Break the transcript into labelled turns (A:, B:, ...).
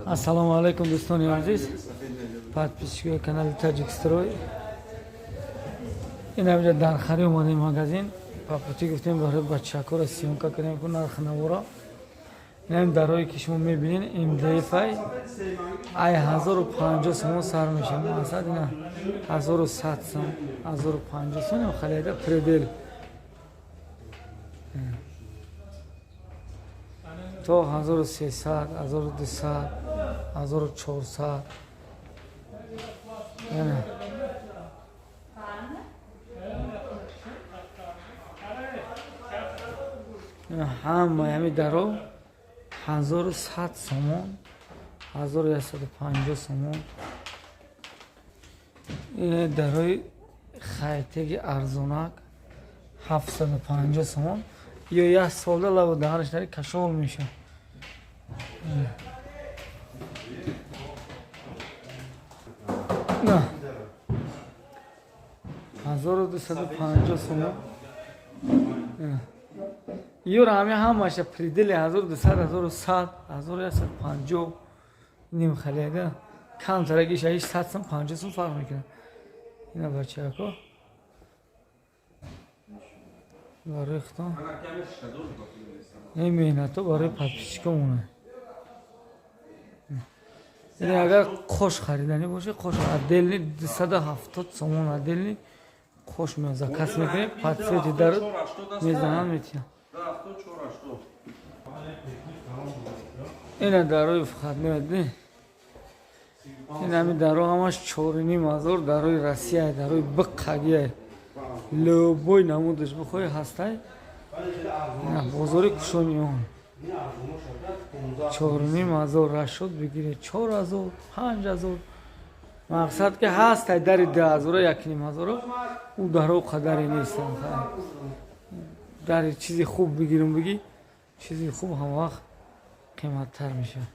A: Ассалому алайкум, дӯстони азиз, подписчикои канали Таҷикстрой. Ин ҳамҷа дархари омадем магазин, по пути гуфтем, барои бачакора съёмка кардем ку нарх навора. Инам дарое ки шумо мебинед, МДФ ай 1050 сомон сар мешавад. Масалан, ина 1100 сом, 1050 сом халида предел то 1300, 1200, 1400. Яна ҳамаи ҳами даро 1100 сомон, 1150 сомон. Ин дарои хайтеги арзонак 750 сомон. Ё як солда лабу даҳанаш нари кашол мешавад. На 1250 сомон. Ёра ҳами ҳамаша предели 1200, 1100, 1150 ним халеда камтарагиш аиш 100 сом, 50 сом фарқ мекунад. Ина, бачако, барои худтон ин меҳнатҳо барои подписчикомона. Ин агар қош хариданӣ боше, қош отдельный 270 сомон, отдельный қош меояд. Заказ мекунем, под цвети дар мезананд, метиҳанд. Ина дарои входной, ин ҳами даро ҳамаш 4500. Дарои Россия, дарои биққагия, любой намудаш бихоҳӣ, ҳастай. Бозори Кушониён, 4500. Рашод бигиред, 4000, 5000. Мақсад ки ҳастай дари 2000-о, 1500-о. Ӯ даро қадаре нестанд. Дари чизи хуб бигирам, бигӣ, чизи хуб ҳамавақт қиматтар мешавад.